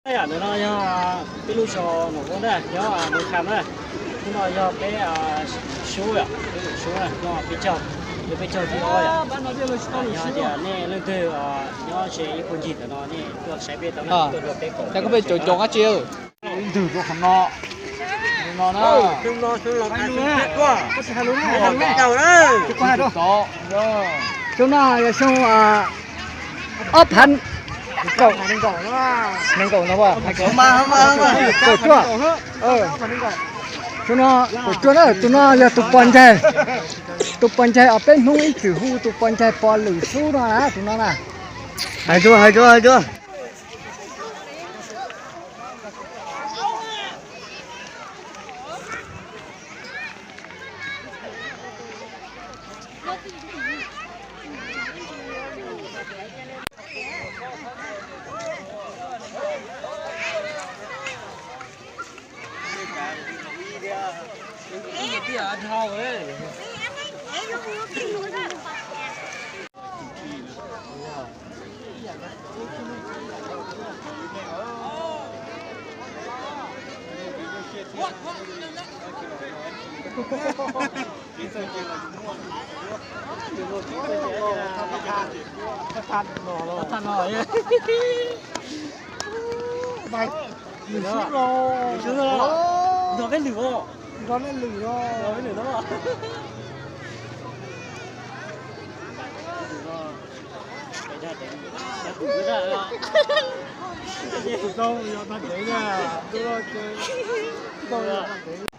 Ntawm no yog peb lub zos Nom Ua na, nyob Moos Kham na. Hnub no yog peb sub, peb sub no peb caug, yog peb caug thib ob yom. Yog tias nej leej twg nyob ze ib puag ncig ntawm no nej tuaj saib peb tau na, tuaj dua peb kaum. Cas koj peb caum caum qab tsi? Ntws rau qhov no. No na. Xyoo no yog xyoo ob phav kaum, nees nkaum no, kaum cuaj. Xyoo no kaum cuaj na, tus no yog tus pos ncaig, tus pos ncaig os, peb Hmoob ib txwm hu tus pos ncaig pos lwm xub no na, tus no na. Hais dua, hais dua, hais dua. Nrog peb lwm os. Nrog peb lwm os. Tus tau yog tag kev na, tus tau yog tag kev.